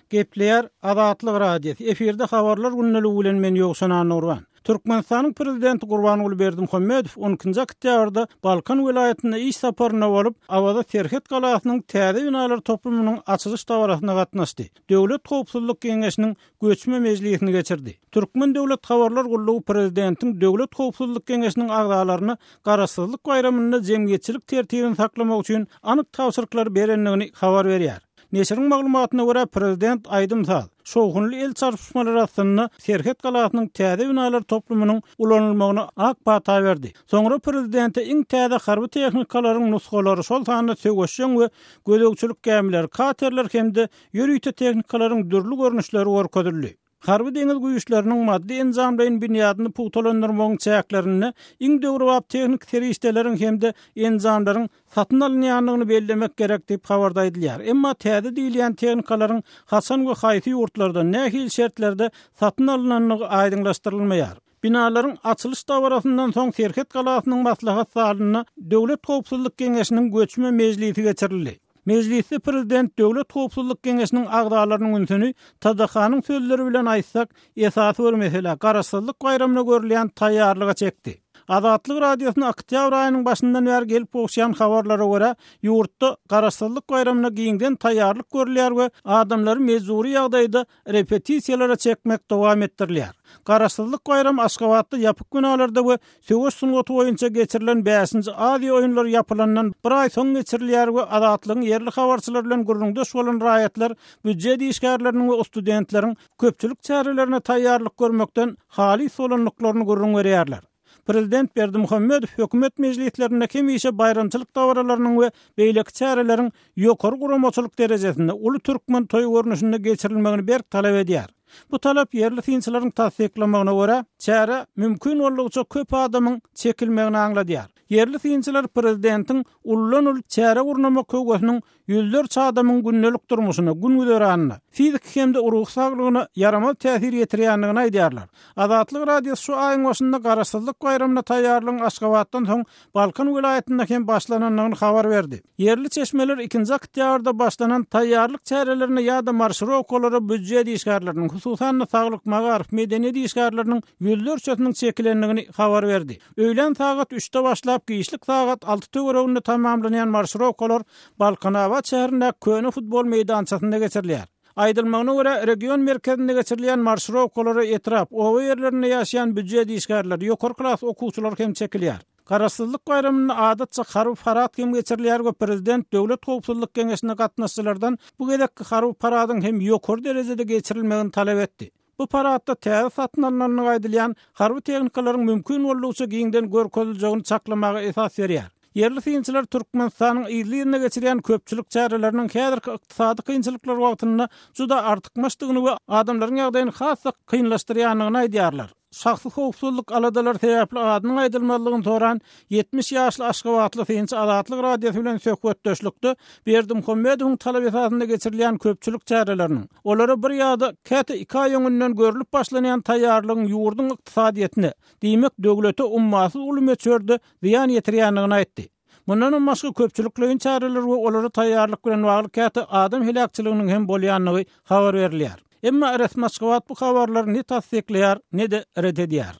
Gepleýär Azatlyk Radiosy, efirde Habarlar gündeligi bilen men Ýowşan Annagurban. Türkmenistanyň Prezidenti Gurbanguly Berdimuhamedow on ikinji oktýabrda Balkan welaýatynda iş saparynda bolup, Awaza serhet galasynyň täze binalar toplumynyň açylyş dabarasyna gatnaşdy. Döwlet howpsuzlyk geňeşiniň göçme mejlisini geçirdi. Türkmen döwlet habarlar gullugy prezidentiň Döwlet howpsuzlyk geňeşiniň agzalaryna Garaşsyzlyk baýramynda jemgyýetçilik tertibini saklamak üçin anyk tabşyryklary berendigini habar berýär. Neşiriň maglumatyna görä, prezident aýdym-saz, şowhunly el çarpyşmalar astynda Serhet galasynyň täze binalar toplumynyň ulanylmagyna ak pata berdi. Soňra prezidente iň täze harby tehnikalaryň nusgalary, şol sanda söweşjeň we gözegçilik gämileri, katerler hem-de ýörite tehnikalaryň dürli görnüşleri görkezildi. Harby-deňiz güýçleriniň maddy-enjamlaýyn binýadyny pugtalandyrmagyň çäklerinde iň döwrebap tehniki serişdeleriň hem-de enjamlaryň satyn alynýandygyny bellemek gerek diýip, habarda aýdylýar. Emma täze diýilýän tehnikalaryň haçan we haýsy ýurtlardan, nähili şertlerde satyn alynandygy aýdyňlaşdyrylmaýar. Binalaryň açylyş dabarasyndan soň Serhet galasynyň maslahat zalynda Döwlet howpsuzlyk geňeşiniň göçme mejlisi geçirildi. Mejlisde prezident Döwlet howpsuzlyk geňeşiniň agzalarynyň ünsüni TDH-nyň sözleri bilen aýtsak, esasy bir meselä, Garaşsyzlyk baýramyna görülýän taýýarlyga çekdi. Azatlyk Radiosyna oktýabr aýynyň başyndan bäri gelip gowuşýan habarlara görä, ýurtda Garaşsyzlyk baýramyna giňden taýýarlyk görülýär we adamlary mejbury ýagdaýda repetisiýalara çekmek dowam etdirilýär. Garaşsyzlyk baýramy Aşgabatda ýapyk binalarda we söweş sungaty boýunça geçirilen bäşinji Aziýa oýunlary ýapylandan bir aý soň geçirilýär we Azatlygyň ýerli habarçylary bilen gürrüňdeş bolan raýatlar býujet işgärleriniň we studentleriň köpçülik çärelerine taýýarlyk görmekden halys bolandyklaryny gürrüň berýärler. Prezident Berdimuhamedow hökümet mejlislerinde hemişe baýramçylyk dabaralarynyň we beýleki çäreleriň ýokary guramaçylyk derejesinde, uly türkmen toýy görnüşinde geçirilmegini berk talap edýär. Bu talap ýerli synçylaryň tassyklamagyna görä, çärä mümkin boldugyça köp adamyň çekilmegini aňladýar. Ýerli synçylar prezidentiň uludan-uly çäre gurnamak höwesiniň ýüzlerçe adamyň gündelik durmuşyna, gün-güzeranyna, fiziki hem-de ruhy saglygyna ýaramaz täsir ýetirýändigini aýdýarlar. Azatlyk Radiosy şu aýyň başynda Garaşsyzlyk baýramyna taýýarlygyň Aşgabatdan soň Balkan welaýatynda hem başlanandygyny habar berdi. Ýerli çeşmeler ikinji oktýabrda başlanan taýýarlyk çärelerine ýa-da marşirowkalara býujet işgärleriniň, hususan-da saglyk, magaryf, medeniýet işgärleriniň ýüzlerçesiniň çekilendigini habar berdi. Öýlän sagat üçde başlap, giçlik sagat alty töwereginde tamamlanýan marşirowkalar Balkanabat şäherindäki köne futbol meýdançasynda geçirilýär. Aýdylmagyna görä, region merkezinde geçirilýän marşirowkalara etrap, oba ýerlerinde ýaşaýan býujet işgärleri, ýokary klas okuwçylary hem çekilýär. Garaşsyzlyk baýramynda adatça harby parad hem geçirilýär we prezident Döwlet howpsuzlyk geňeşine gatnaşyjylardan bu gezekki harby paradyň hem ýokary derejede geçirilmegini talap etdi. Bu paradda täze satyn alnandygy aýdylýan harby tehnikalaryň mümkin boldugyça giňden görkeziljegini çaklamaga esas berýär. Ýerli synçylar Türkmenistanyň yzly-yzyna geçirýän köpçülik çäreleriniň häzirki ykdysady kynçylyklar wagtynda juda artykmaçdygyny we adamlaryň ýagdaýyny has-da kynlaşdyrýandygyny aýdýarlar. Şahsy howpsuzlyk aladalary sebäpli adynyň aýdylmazlygyny soran 70 ýaşly aşgabatly synçy Azatlyk Radiosy bilen söhbetdeşlikde Berdimuhamedowyň talaby esasynda geçirilýän köpçülik çäreleriniň, olara bir ýa-da käte iki aý öňünden görlüp başlanýan taýýarlygyň ýurduň ykdysadyýetine, diýmek, döwlete ummasyz uly möçberde zyýan ýetirýändigini aýtdy. Mundanam başga köpçülikleýin çäreler we olara taýýarlyk bilen bagly käte adam heläkçiliginiň hem bolýandygy habar berilýär. Emma resmi Aşgabat bu habarlary ne tassyklaýar, ne-de ret edýär.